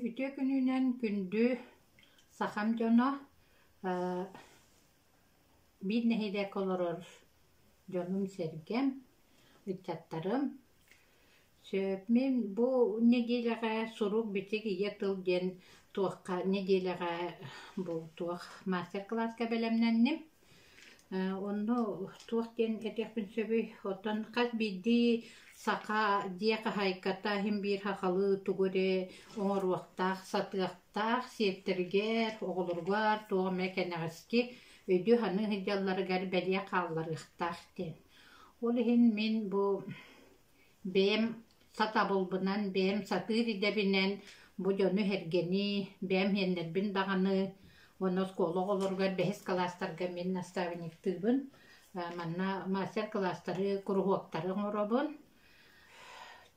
Үтүө күнүнэн күндү сахам дьоно, биир нэһилиэккэ олорор дьонум-сэргэм, ыччаттарым. Сөп, мин бу нэдиэлэҕэ сурук-бичик ийэ тыл диэн туохха нэдиэлэҕэ бу туох мастер-класска бэлэмнэнним. Онно туох диэн этиэхпин сөбүй, оттон хас биирдии саха дьиэ хаһаайката иһин биир сахалыы тугу эрэ оҥоруохтаах, сатыахтаах, сиэттэригэр, оҕолоругар туох эмэ кэнэҕэски өйдүү-саныы сылдьалларыгар бэлиэ хаалларыахтаах диэн. Ол иһин мин бу Бэйэм сатабылбынан, бэйэм сатыыр идэбинэн бу дьону-сэргэни, бэйэм иэннэрбин даҕаны уонна оскуола оҕолоругар бэһис кылаастарга мин наставниктыыбын. Манна мастер-кылаастары, куруһуоктары оҥоробун.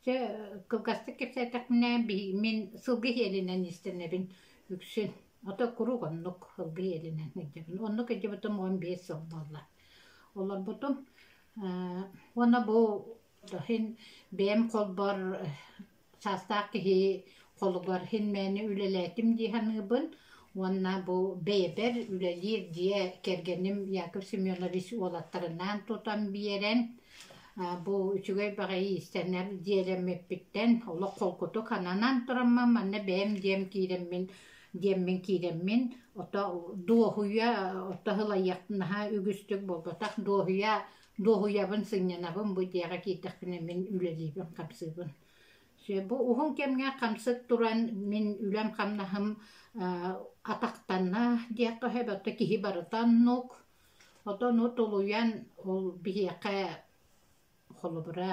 Чэ, кылгастык кэпсээтэхпинэ, мин сылгы иһиэлинэн иистэнэбин үксүн. Ото куруук оннук сылгы иһиэлинэн сылдьабын. Оннук сылдьыбытым 15 сыл буолла. Олорбутум. Уонна бу иһин бэйэм холбор саастаах киһи холугар иһин мээнэ үлэлээтим дии саныыбын уонна бу бэйэбэр үлэлиир дьиэ кэргэним Яков Семенович уолаттарынаан тутан биэрэн бу үчүгэй баҕайы иистэнэр дьиэлэммиппиттэн олох холкутук ананан тураммын манна бэйэм дьиэм киирэммин диэммин киирэммин ото дуоһуйа ото сылайыах наһаа үгүстүк буолбатах дуоһуйа дуоһуйабын сынньанабын бу дьиэҕэ киирдэхпинэ мин үлэлиибин хамсыыбын бу уһун кэмҥэ хамсык туран мин үлэм хамнаһым атахтанна диэххэ сөп ото киһи барыта оннук отон тулуйан ол биһиэхэ Холобура,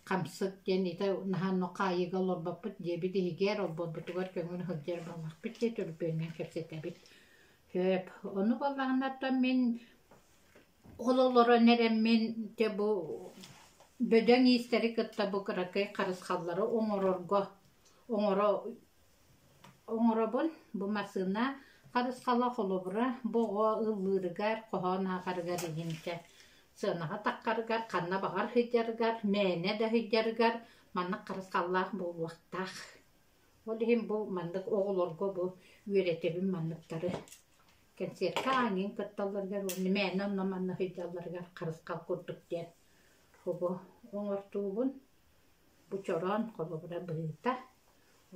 хамсык диэн ити наһаа хаайыыга олорбоппут диэбит иһигэр, олбуорбутугар көҥүл сылдьар буоллахпыт дии төлөпүөнүнэн кэпсэтэбит. Сөп. Ону буоллаҕына оттон мин ол олорон эрэммин дьэ бу бөдөҥ иистэри кытта бу кыракый харысхаллары оҥорорго оҥоро Оҥоробун. Бу массыына харысхала холобура бу оҕо ыллыырыгар, хоһоон ааҕарыгар иһинчэ сыанаҕа таххарыгар, ханна баҕар сылдьарыгар, мээнэ да сылдьарыгар маннык харысхаллаах буолуохтаах. Ол иһин бу маннык оҕолорго бу үөрэтэбин манныктары. Кэнсиэркэ аанньын кытталларыгар уонна мээнэ онно-манна сылдьалларыгар харысхал курдук диэн бу оҥортуубун. Бу чороон холобура быһыыта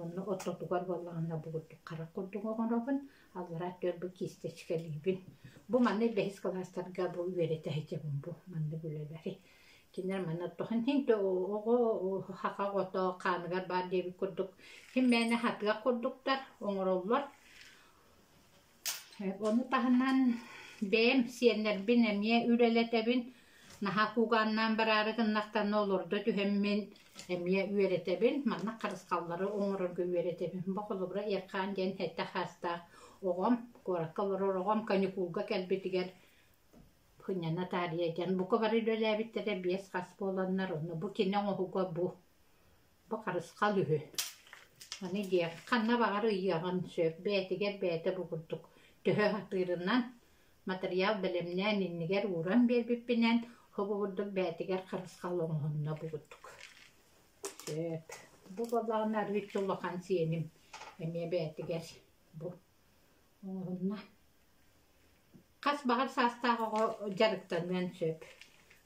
Онно ортотугар буоллаҕына бу курдук харах курдук оҥоробун, аллараа өттүгэр бу кисточкалыыбын. Бу манна бэһис кылаастарга бу үөрэтэ сылдьабын бу маннык үлэлэри. Кинилэр манна тоһун иһин оҕо саха оҕото хааныгар баар диэбит курдук ким мээнэ хатыах курдуктар оҥороллор. Ону таһынан бэйэм сиэннэрбин эмиэ үлэлэтэбин. Наһаа куугааннаан бараары гыннахтарына олордо түһэммин эмиэ үөрэтэбин. Манна харысхаллары оҥорорго үөрэтэбин. Бу холобура Эрхаан диэн сэттэ хаастаах оҕом, куоракка олорор оҕом каникулга кэлбитигэр сынньана таарыйа диэн бука бары үлэлээбиттэрэ биэс хас буоланнар, онно бу кини оҥоһуга бу. Бу харысхал үһү. Аны диэх, ханна баҕар ыйыаҕын сөп, бэйэтигэр бэйэтэ бу курдук төһө сатыырынан матырыйаал бэлэмнээн иннигэр ууран биэрбиппинэн, бу курдук бэйэтигэр харысхал оҥоһунна бу курдук. Сөп. Бу буоллаҕына арыычча улахан сиэним эмиэ бэйэтигэр бу оҥоһунна. Хас баҕар саастаах оҕо дьарыктаныан сөп.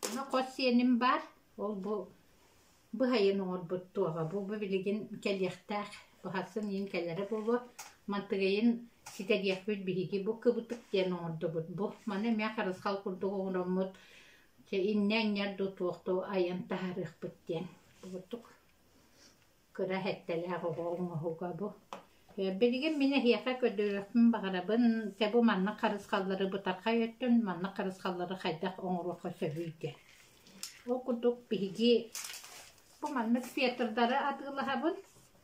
Аны хос сиэним баар, ол бу быһайын оҥорбут туоҕа бу билигин кэлиэхтээх быһарсын иин кэлэрэ буолуо мантыгайын ситэриэхпит биһиги бу кыбытык диэн оҥордубут бу маны эмиэ харысхал курдук оҥороммут иннэ анньар дуу туох дуу айан таһаарыахпыт диэн курдук Кыра сэттэлээх оҕо оҥоһуга бу. Билигин мин эһиэхэ көрдөрүөхпүн баҕарабын, дьэ бу маннык харысхаллары бытархай өттүн, маннык харысхаллары хайдах оҥоруохха сөбүй диэн. Ол курдук биһиги бу маннык фетрдары атыылаһабын.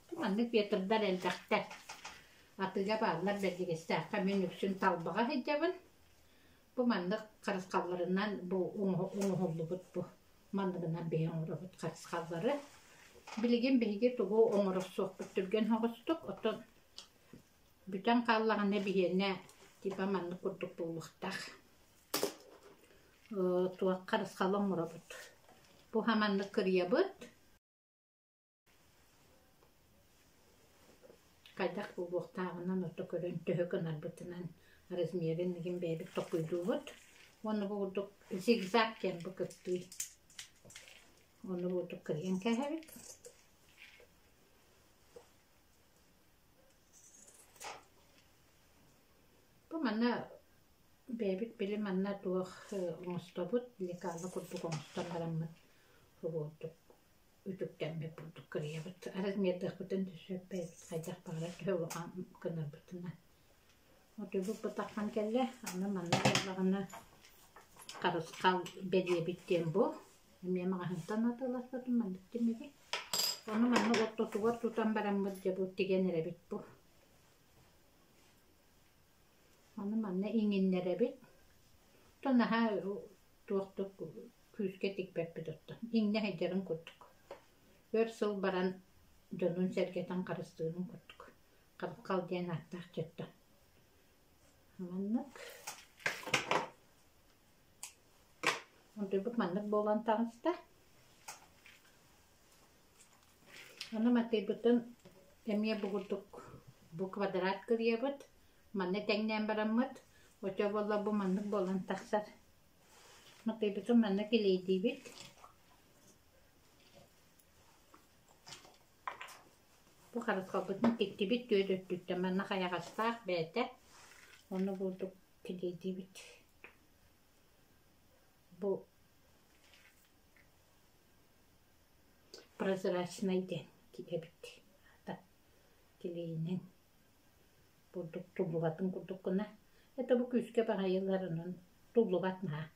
Бу маннык фетрдар элбэхтэр. Атыыга бааллар Бэрдьигэстээххэ мин үксүн талбаҕа сылдьабын. Бу маннык харысхалларынан бу оҥоһуллубут бу манныгынан биһи оҥоробут харысхаллары. Билигин биһиги тугу оҥорорсуохпут түргэн соҕустук, оттон бүтэн хааллаҕына биһиэнэ типа маннык курдук буолуохтаах. Туох харысхалы оҥоробут. Бу хаманнык кырыйабыт. Хайдах буолуохтааҕынан ото көрөн төһө гынарбытынан размерин игин бэйэбит толкуйдуубут. Уонна бу курдук зигзаг диэн бу кыптыый. Ону бу курдук кырыйан кээһэбит. Бу манна бэйэбит били манна туох оҥостобут, лекало курдук оҥостон бараммыт курдук үтүктэммит курдук кырыйабыт. Размердыахпытын да сөп бэйэбит хайдах баҕарар төһө улахан гынарбытынан. Отуйбут бытаххан кэллэ, аны манна буоллаҕына харысхал бэлиэбит диэн бу. Эмиэ маҕаһыынтан атыыласпытым маннык тимири. Ону манна ортотугар тутан бараммыт дьэ бу тигэн эрэбит бу. Ону манна иҥиннэрэбит. То наһаа туохтук күүскэ тикпэппит оттон. Иҥнэ сылдьарын курдук. Өр сыл баран дьонун-сэргэтин харыстыырын курдук. Харысхал диэн ааттаах дьоттон. Маннык. Онтуйбут маннык буолан таҕыста. Ону матыыбытын эмиэ бу курдук бу квадрат кырыйабыт. Манна тэҥнээн бараммыт, оччо буолла бу маннык буолан тахсар. Матыыбытын манна килиэйдиибит. Бу харысхалбытын тиктибит түөрт өттүттэн манна хайаҕастаах бэйэтэ. Ону курдук килиэйдиибит. Бу прозрачнай диэн эбит аата килиэйинэн курдук туллубатын курдук гына это бу күүскэ баҕайылар онон туллубат наһаа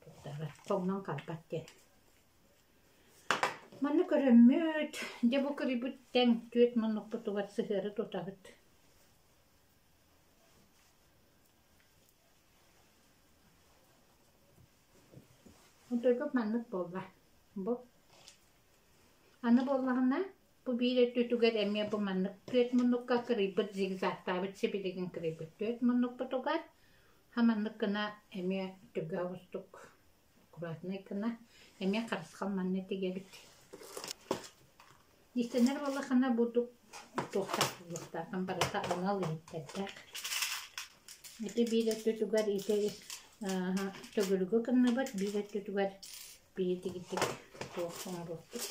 туттарар хоҥнон хаалбат диэн Манна көрөммүт, дьэ бу кырыйбыт тэҥ түөрт муннукпутугар сыһыары тутабыт. Онтойбут маннык буолла. Бу аны буоллаҕына бу биир өттүтүгэр эмиэ бу маннык түөрт муннукка кырыйбыт зигзагтаабыт сибилигин кырыйбыт түөрт муннукпутугар ха маннык гына эмиэ түгэ оҕустук аккуратнай гына эмиэ харысхал манна тигэбит. Иистэнэр буоллаххына бурдук туохтаах буолуохтааххын барыта анал иһиттэрдээх. Ити биир өттүтүгэр ити төгүрүгү гынныбыт, биир өттүтүгэр биир тигитик туох оҥоруохпут.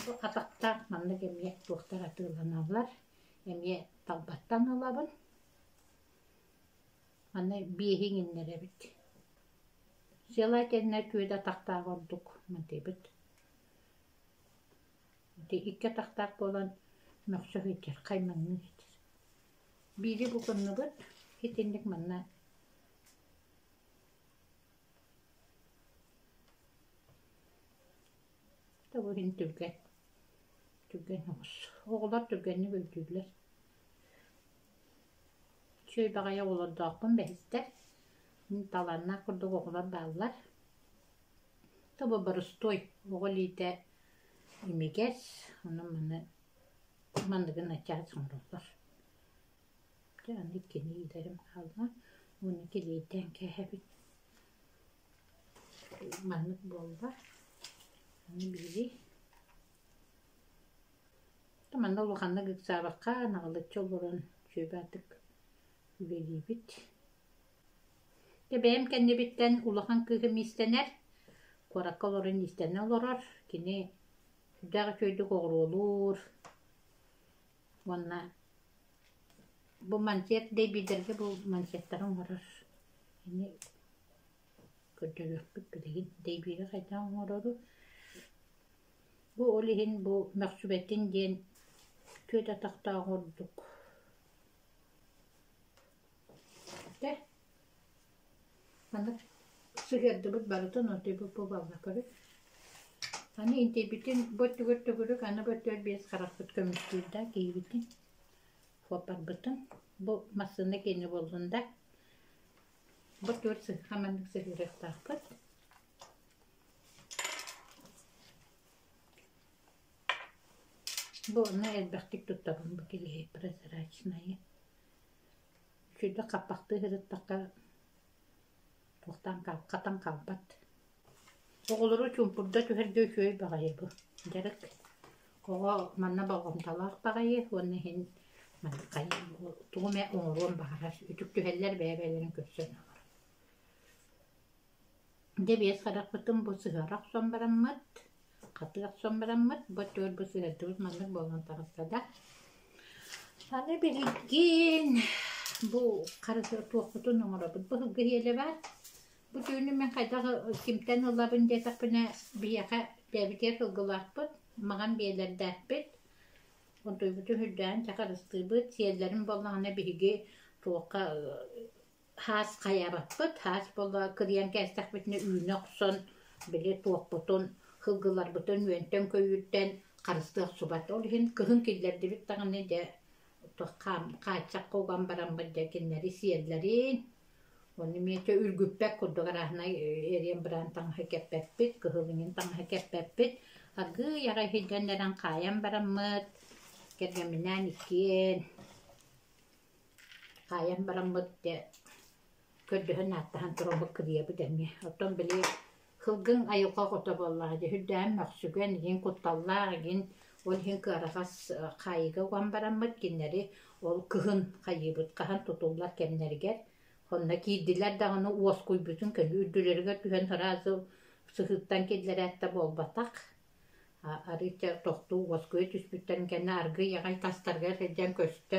Бу атахтаах маннык эмиэ туохтар атыыланаллар. Эмиэ талбаттан ылабын. Аны биэһи иҥиннэрэбит. Желательно күөдэ атахтаах ордук мантыйбыт. Ити икки атахтаах буолан мөхсө сылдьар, хаймаҥныы сылдьар. Биири бу гынныбыт, итинник манна Бу иһин түргэн, түргэн оҕус. Оҕолор түргэнник өйдүүллэр. Үчүгэй баҕайы оҕолордоохпун бэһистэр. Мин талааннаах курдук оҕолор бааллар. Тобо боростуой оҕо илиитэ имигэс, ону маны манныгы начаас оҥороллор. Дьэ аны иккини иитэрим хаалла уонна килиэйдээн кээһэбин. Маннык буолла. Аны биири Манна улаханнык ыксаабакка, наҕылыччы олорон сүөбээтик үлэлиибит. Дьэ бэйэм кэннибиттэн улахан кыыһым иистэнэр, куоракка олорон иистэнэ олорор. Кини сүрдээх үчүгэйдик оҕуруолуур уонна бу манчет дэйбиирдэргэ бу манчеттары оҥорор. Кини көрдөрүөхпүт билигин дэйбиири хайдах оҥорору. Бу ол иһин бу мөхсүбэтин диэн түөрт атахтаах ордук. Дьэ, маннык сыһыардыбыт барытын отуйбут бу балла көрү. Аны интийбитин бу өттүгэр төгүрүк, аны бу өттүгэр биэс харахпыт көмүскүүр да киһибитин, суоппарбытын. Бу массыына киэнэ буоллун да, бу өттүгэр сыһыха маннык сыһыарыахтаахпыт. Бу онно элбэхтик туттабын бу килиэһи прозрачнайы. Үчүгэйдик хаппахтыы сырыттахха туохтаан хатан хаалбат. Оҕолору чуумпурда түһэргэ үчүгэй баҕайы бу дьарык. Оҕо манна болҕомтолоох баҕайы уонна иһин тугу эмэ оҥоруон баҕарар, үтүктүһэллэр бэйэ-бэйэлэрин көрсөн олорор. Дьэ биэс харахпытын бу сыһыара охсон бараммыт, хатыы охсон бараммыт, бу өттүгэр бу сыһыардыбыт маннык буолан таҕыста да. Аны билигин бу харысы туохпутун оҥоробут. Бу сылгы иһиэлэ баар. Бу түүнү мин хайдах кимтэн ылабын диэтэхпинэ, биһиэхэ бэйэбитигэр сылгылаахпыт, маҥан биэлэрдээхпит. Онтуйбутун үрдээн чэ харыстыыбыт, сиэллэрин буоллаҕына биһиги туохха хаас хайаабаппыт, хаас буолла кырыйан кээстэхпитинэ үүнэ охсон, били туохпутун, сылгыларбытын үөнтэн-көйүүртэн харыстыы охсубат. Ол иһин кыһын киллэрдибит даҕаны дьэ хааччахха уган бараммыт дьэ кинилэри сиэллэрин, ону эмиэ үргүппэт курдук арааһынай эриэн-быраан таҥаһы кэппэппит, кыһыл иҥин таҥаһы кэппэппит. Аргыый аҕай сылдьан эрэн хаайан бараммыт, кэргэмминээн иккиэн хаайан бараммыт дьэ көрдөһөн-ааттаһан тураммыт кырыйабыт эмиэ. Оттон били сылгыҥ айылҕа оҕото буоллаҕа дии, сүрдээҕин мөхсүгэн, игин кутталлаах игин, ол иһин кыараҕас хаайыыга уган бараммыт кинилэри ол кыһын хайыыбыт, хаһан тутуллар кэмнэригэр онно киирдилэр даҕаны уоскуйбутун көнө үрдүлэригэр түһэн сразу сыһыыттан киллэрээт да буолбатах. Арыычча тохтуу уоскуйа түспүттэрин кэннэ аргыый аҕай тастарыгар сылдьан көстө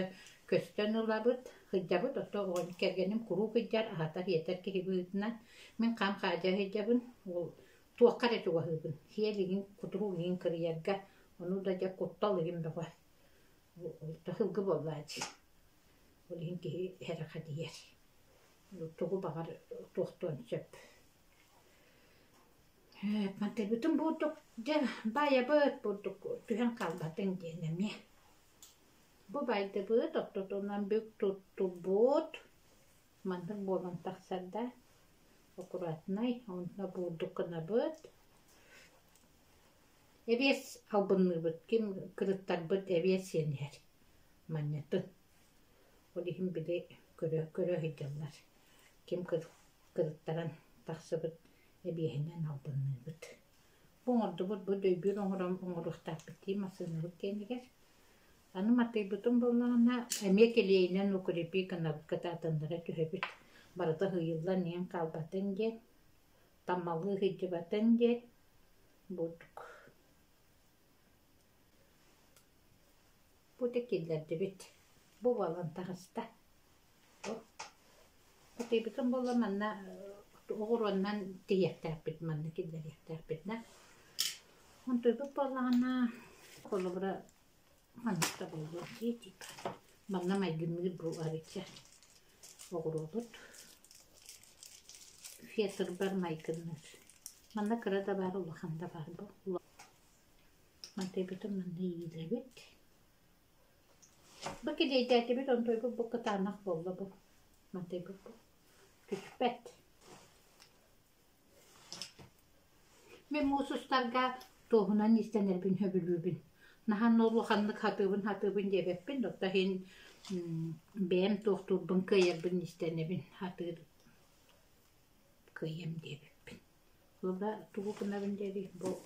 көстөн ылабыт, сылдьабыт. Оттон оҕонньор кэргэним куруук сылдьар, аһатар-иэтэр киһи быһыытынан мин хам-хаадьа сылдьабын, ол туохха эрэ чугаһыыбын. Сиэл игин, кутурук игин кырыйарга, ону да дьэ куттал игин бөҕө. Сылгы буоллааччы. Ол иһин киһи сэрэхэдийэр. Тугу баҕар туохтуон сөп. Мантайбытын буурдук дьэ баайабыт бурдук түһэн хаалбатын диэн эмиэ. Бу байдыбыт ортотунан бүк туттубут маннык буолан тахсар да аккуратнай онно бурдук гынабыт. Эбиэс албынныыбыт ким кырыттарбыт эбиэс сиэн иһэр манньатын. Ол иһин били көрө көрө сылдьаллар. Ким кырыттаран тахсыбыт эбиэһинэн албынныыбыт. Бу оҥордубут, бу дөйбүр оҥорон оҥоруохтаахпыт дии массыынабыт кэннигэр. Аны матыйбытым буоллаҕына, эмиэ килиэйинэн укрепи гынабыт кытаатыннара түһэбит. Барыта ыһыйыллан иһэн хаалбатын диэн, таммалыы сылдьыбатын диэн бурдук. Бу да киллэрдибит. Бу буолан таҕыста. Атыыбытын буолла манна оҕуруоннан тиһиэхтээхпит, манна киллэриэхтээхпит да. Онтуйбут буоллаҕына, холобура, маннык да буолуо дии типа. Манна майгынныыр бу арыычча оҕуруобут. Фетрбар майгынныыр. Манна кыра да баар, улахан да баар бу. Мантыйбытын манна иилэбит. Бу килиэйдээтибит, онтуйбут бу кытаанах буолла бу. Мантыйбыт бу. Түспэт. Мин муус устарга туоһунан иистэнэрбин сөбүлүүбүн. Наһаа улаханнык хатыыбын-хатыыбын диэбэппин, оттон иһин бэйэм туохтуурбун кыайарбын иистэнэбин, хатыыр кыайыам диэбиппин. Холобура, тугу гынабын диэри бу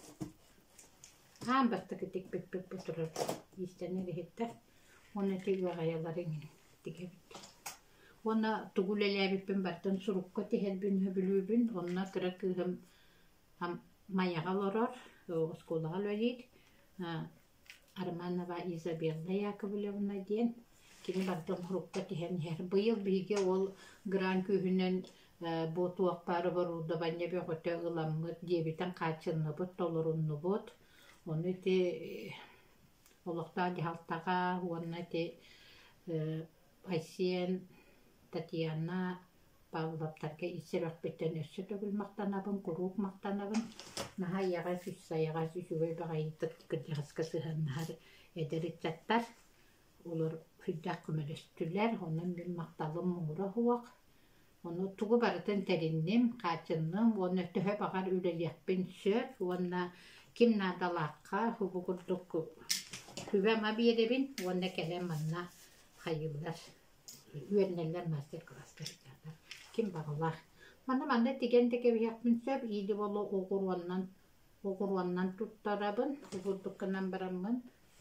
аан бастакы тикпиппит бу турар иистэнэр иһиттэр уонна ити ыаҕайалары иҥин тигэбит. Уонна тугу үлэлээбиппин барытын сурукка тиһэрбин сөбүлүүбүн. Онно кыра кыыһым Майаҕа олорор, оскуолаҕа үлэлиир. Романова Изабелла Яковлевна диэн кини барытын сурукка тиһэн иһэр. Быйыл биһиги ол грант күүһүнэн бу туох баар оборудование бөҕөтө ыламмыт, дьиэбитин хааччынныбыт, толоруннубут. Ону ити олохтоох дьаһалтаҕа уонна ити Айсен, Татьяна Павловтарга ис сүрэхпиттэн өссө төгүл махтанабын, куруук махтанабын. Наһаа эйэҕэс, сайаҕас, үчүгэй баҕайытык кырдьаҕаска сыһыаннаһар эдэр ыччаттар олор сүрдээх көмөлөстүлэр. Онон мин махталым муҥура суох. Ону тугу барытын тэринним, хааччынным уонна төһө баҕар үлэлиэхпин сөп уонна ким наадалаахха бу курдук сүбэ-ама биэрэбин уонна кэлэн манна хайыыллар үөрэнэллэр мастер-класстар ким баҕалаах. Манна манна тигэн да кэбиһиэхпин сөп, иили боло оҕуруоннан. Оҕуруоннан туттарабын, курдук гынан бараммын,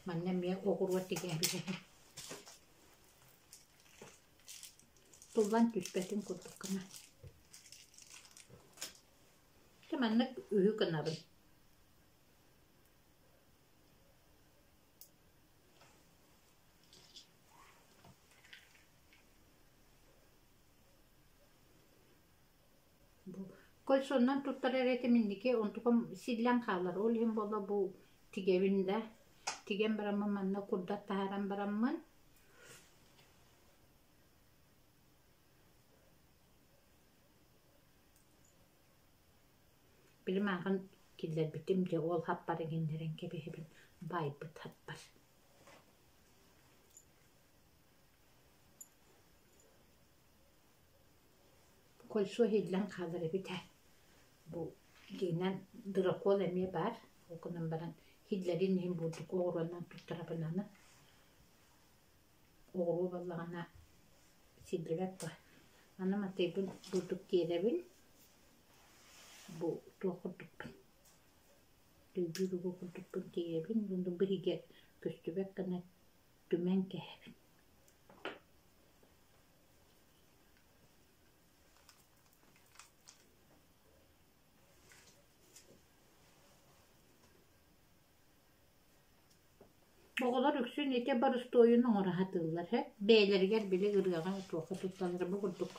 манна эмиэ оҕуруо тигээбитим. Туллан түспэтин курдук гына. Дьэ маннык үһү гынабын. Бу кольцоннан туттарар этим инники онтукам силлэн хаалар. Ол иһин буолла бу тигэбин да, тигэн бараммын манна курдат таһааран бараммын Били мааҕын киллэрбитим дьэ ол хаппар иҥиннэрэн кэбиһэбин баайбыт хаппар. Кольцо иһиллэн хаалар эбит ээ. Бу дьиҥинэн дракон эмиэ баар, ол гынан баран иһиллэрин иһин бурдук оҕуруонан туттарабын аны. Оҕуруо буоллаҕына силлибэт дуо. Аны матыыбын бурдук тиэрэбин, бу туох курдукпун, өйдүүр угу курдукпун тиэрэбин, уонна бу иһигэр көстүбэт гына түмэн кээһэбин. Оҕолор үксүн ити борустуойун оҥоро сатыыллар ээ. Бэйэлэригэр били ырыаҕа туохха тутталлара бу курдук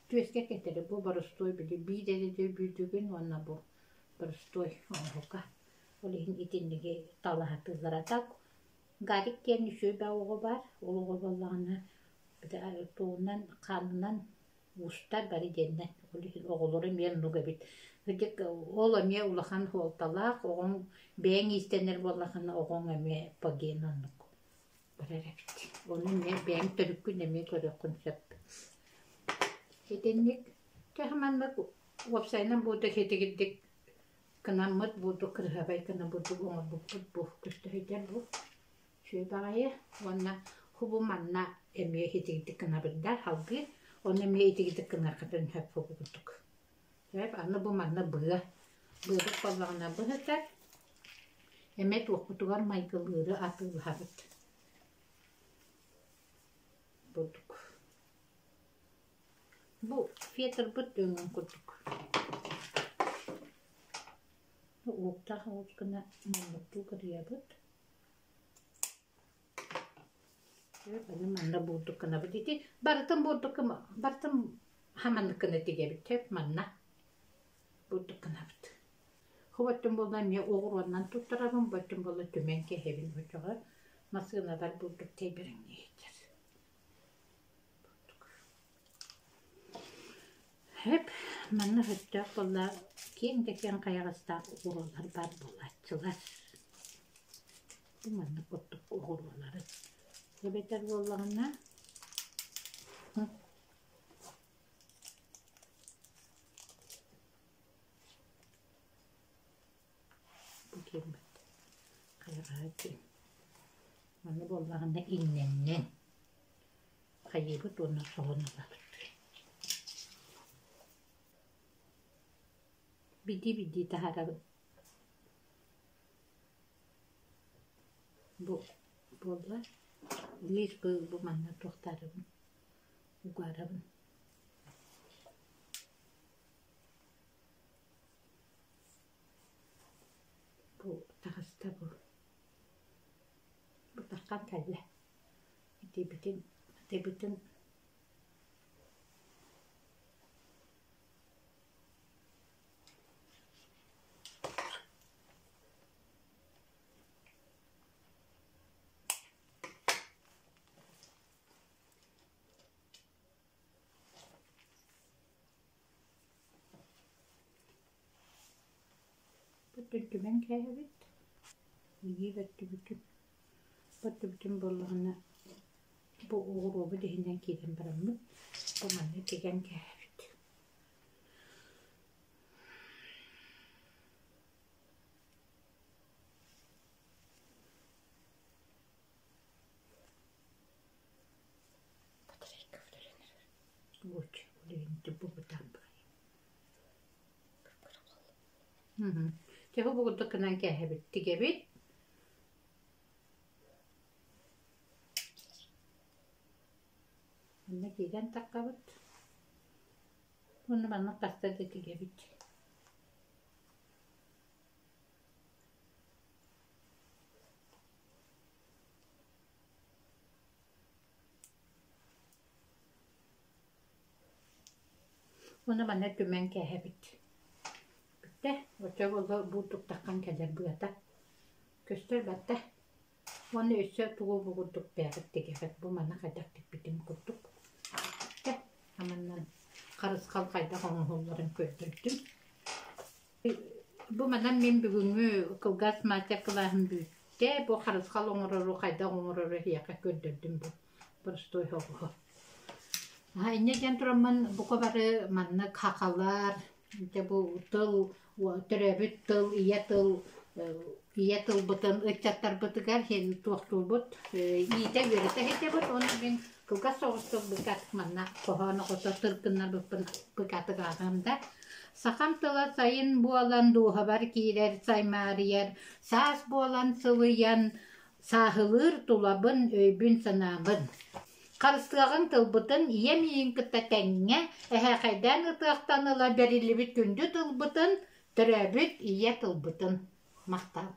түөскэ кэтэри бу борустуой били биир эрэ бүдүгүн уонна бу борустуой оҥоһука. Ол иһин итинниги тала сатыыллара. Так Гарик диэн үчүгэй оҕо баар. Ол оҕо буоллаҕына тугунан хаанынан уустар бары диэннэр. Ол иһин оҕолоро эмиэ оннук эбит. Кырдьык ол эмиэ улахан суолталаах. Оҕоҥ бэйэҥ иистэнэр буоллаххына оҕоҥ эмиэ по гену оннук барар эбит. Ону эмиэ бэйэҥ төрүккүн эмиэ көрүөххүн сөп. Итинник чэ маннык уопсайынан буолда итигирдик Кынаммыт бурдук кырыһабай гына бурдук оҥорбуппут бу көстө бу үчүгэй баҕайы уонна хубу манна эмиэ итигирдик гынабыт да салгыы онно эмиэ итигирдик гыныаххытын сөп хубу курдук сөп аны бу манна быа быабыт буоллаҕына быһытар эмиэ туохпутугар майгылыыры атыылаһабыт бурдук Бу фетрбыт өҥүн курдук. Уоттаах оҕус гына муннуктуу кырыйабыт. Аны манна бурдук гынабыт. Ити барытын бурдук барытын хаманнык гына тигэбит. Сөп манна бурдук гынабыт. Хоботтун буолла эмиэ оҕуруоннан туттарабын, боттун буолла түмэн кэһэбин. Оччоҕо массыыналар бурдук тэйбэрэҥниэхтэр. Сөп, манна сөптөөх буолла киэҥ да киэҥ хайаҕастаах оҕуруолар баар буолааччылар. Бу маннык курдук оҕуруолары. Эбэтэр буоллаҕына Бу киирбит хайаҕаһа киэҥ. Манна буоллаҕына иҥнэннэн хайыыбыт уонна соһон ылабыт. Бидии-бидии таһаарабыт. Бу буолла. Лишь бы бу манна туохтаарыбын, угаарабын. Бу таҕыста бу. Бу таххан кэллэ. Итибитин, атыбытын Бу түмэн кээһэбит, илии бэртибитин, бэртибитин буоллаҕына бу оҕуруобут иһинэн киирэн бараммыт бу манна тигэн кээһэбит. Батарейка Лучше Чэ, бу курдук гынан кээһэбит, тигэбит. Манна киирэн таххабыт. Уонна манна хаста да тигэбит. Уонна манна түмэн кээһэбит. Бүттэ. Оччо буолла буурдуктаххан кэлэр быата. Көстөр батта. Уонна өссө тугу бу курдук бэйэҕит тигэҕит. Бу манна хайдах тикпитим курдук. Бүттэ. Аманнан харысхал хайдах оҥоһулларын көрдөрдүм. Бу манан мин бүгүҥҥү кылгас мастер-кылааһым бүттэ. Бу харысхал оҥорору хайдах оҥорору эһиэхэ көрдөрдүм бу простой оҕоһо. Инньэ диэн тураммын бука бары маннык хахалар, дьэ бу тыл, төрөөбүт тыл, ийэ тыл, ийэ тылбытын ыччаттарбытыгар туохтуурбут иитэ-үөрэтэ сылдьабыт уонна мин кылгас соҕустук быкатык манна хоһоон оҕото тыргыннарбыппын быкатык ааҕыам да Сахам тыла сайын буолан дууһабар киирэр саймаарыйар, саас буолан сылыйан сааһылыыр тулабын, өйбүн-санаабын. Харыстыаҕыҥ тылбытын ийэм иин кытта тэҥҥэ эһээхэйдээн ытыахтан ыла бэриллибит күндү тылбытын, төрөөбүт ийэ тылбытын. Махтал.